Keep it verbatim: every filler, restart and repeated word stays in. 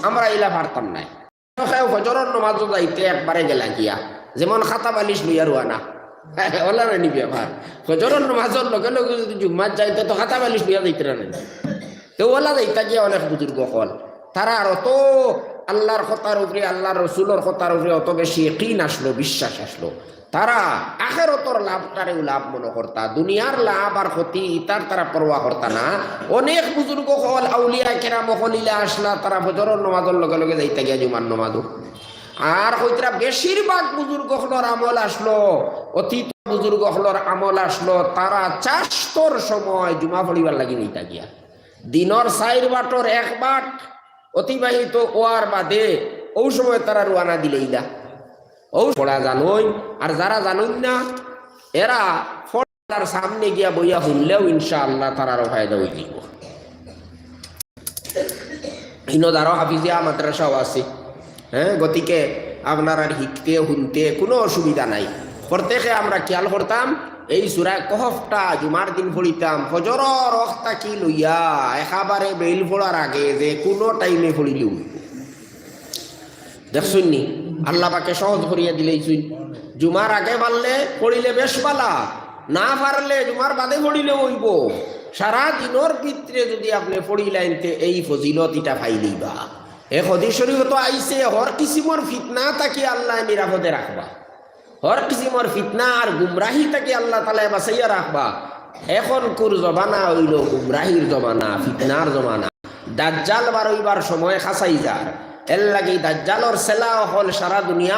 আমরা ইলা পারতাম নায়। কেউ ফজরর নমাজও যাইতে একবারে গেলা গিয়া, যেমন খাতা বালিশ লইয়া রওয়ানা। ওলা নানি ব্যাপার। ফজরর নমাজর লগে লগে যদি জুম্মাত যাইতে তো খাতা বালিশ লইয়া যাইতে না নানি। তো ওলা যাইতা গিয়া অনেক বুজুর্গ অকল। তারার অত আল্লাহর কথার উপরে, আল্লাহর রসুলর কথার উপরে অত বেশি ইয়াকিন আসলো, বিশ্বাস আসলো। তারা আখেরতর লাভটারেও লাভ মনো করতা, দুনিয়ার লাভ আর ক্ষতি ইতার তারা পরোয়া করতা না। অনেক বুজুর্গ অকল, আউলিয়া কেরাম অকল ইলা আসলা, তারা ফজরর নমাজর লগে লগে যাইতা গিয়া জুমার নমাজও। আর কইতরা বেশিরভাগ বুজুর্গ অকলর আমল আসলো, অতীত বুজুর্গ অকলর আমল আসলো, তারা চাষতর সময় জুমা পড়িবার লাগি যাইতা গিয়া। দিনর চাইর বাটর এক বাট অতিবাহিত অওয়ার বাদে অউ সময় তারা রওয়ানা দিলাইলা। অউ পড়া জানইন, আর যারা জানইন না, এরা পড়ার সামনে গিয়া বইয়া হুনলেও ইনশাআল্লাহ তারারও ফায়দা অইযিবো। ইনো যারো হাফিজিয়া মাদ্রাসাও আছে, হ্যাঁ, গতিকে আপনারার হিকতে হুনতে কুনু অসুবিধা নাই। প্রত্যেকে আমরা খিয়াল করতাম, এই সূরা কহফটা জুমার দিন পড়িতাম, ফজরর অক্ত থাকি লইয়া একেবারে বেইল পড়ার আগে যে কুনু টাইমে পড়িলেও অইবো। দেখছইন নি, আল্লাহ পাকে সহজ করিয়া দিলাইছইন। জুমার আগে পারলে পড়িলে বেশ বালা, না পারলে জুমার বাদে পড়িলেও অইবো। সারা দিনর ভিতরে যদি আপনে পড়িলাইন তে এই ফজিলত ইটা পাইলিবা। এক হাদিস শরীফো তো আইছে, হর কিসিমর ফিতনা থাকি আল্লায় নিরাপদে রাখবা। হর কিসিমর ফিতনা আর গুমরাহি থাকি আল্লাহ তাআলায় বাঁচাইয়া রাখবা। অখনকুর জমানা অইলো গুমরাহির জমানা, ফিতনার জমানা। দাজ্জাল বারইবার সময় কাছাই যার। এরলাগি দাজ্জালর ছেলা অকল সারা দুনিয়া